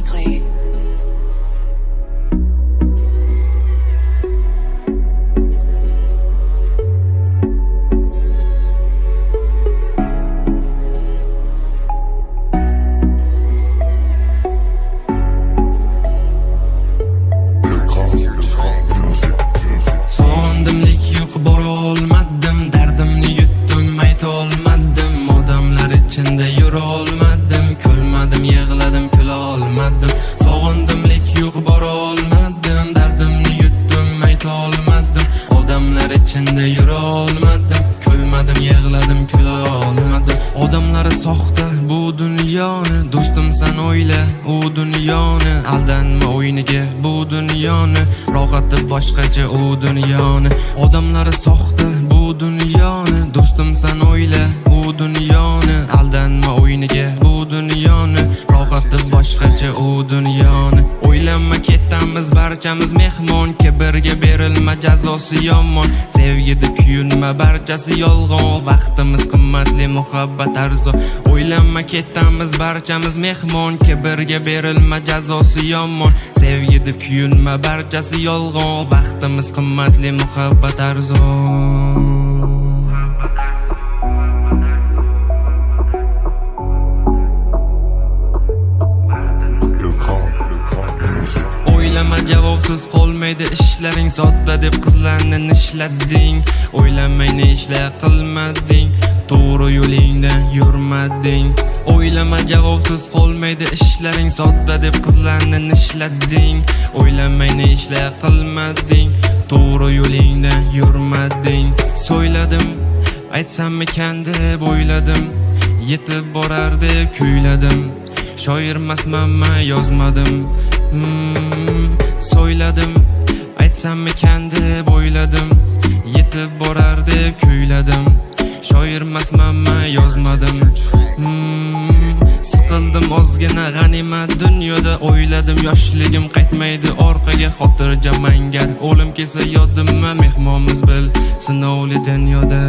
Musically. Sog'indimlik yo'q, bora olmadim. Dardimni yutdim, ayta olmadim. Odamlar ichida yura olmadim. Kulmadim, yig'ladim, kula olmadim. Sog'indimlik yo'q, bora olmadim. Dardimni yutdim, ayta olmadim. Odamlar ichida yura olmadim. Kulmadim, yig'ladim, kula olmadim. Odamlari soxta bu dunyoni, do'stim san o'yla u dunyoni. Aldanma o'yiniga bu dunyoni, rohati boshqacha u dunyoni. Odamlari soxta bu dunyoni, do'stim san o'yla u dunyoni. Aldanma o'yiniga bu dunyoni, rohati boshqacha u dunyoni. O'ylanma, ketamiz barchamiz mehmon, kibrga berilma, jazosi yomon. Sevgida kuyunma, barchasi yolg'on. Vaqtimiz qimmatli, muhabbat arzon. O'ylanma, ketamiz barchamiz mehmon, kibrga berilma, jazosi yomon. Sevgida kuyunma, barchasi yolg'on. Vaqtimiz qimmatli, muhabbat arzon. O'ylama, javobsiz qolmaydi ishlaring. Sodda deb qizlarni nishlading. O'ylamay ne ishlar qilmading, to'g'ri yo'lingdan yurmading. O'ylama, javobsiz qolmaydi ishlaring. Sodda deb qizlarni nishlading. O'ylamay ne ishlar qilmading, to'g'ri yo'lingdan yurmading. So'yladim, aytsammikan deb o'yladim, yetib borar deb kuyladim. Shoirmasman, yozmadim. So'yladim, aytsammikan deb o'yladim, yetib borar deb kuyladim. Shoirmasman, yozmadim. Siqildim ozgina g'animat dunyoda. O'yladim, yoshligim qaytmaydi orqaga. Xotirjam mangar o'lim kelsa yodimma, mehmonmiz bil sinovli dunyoda.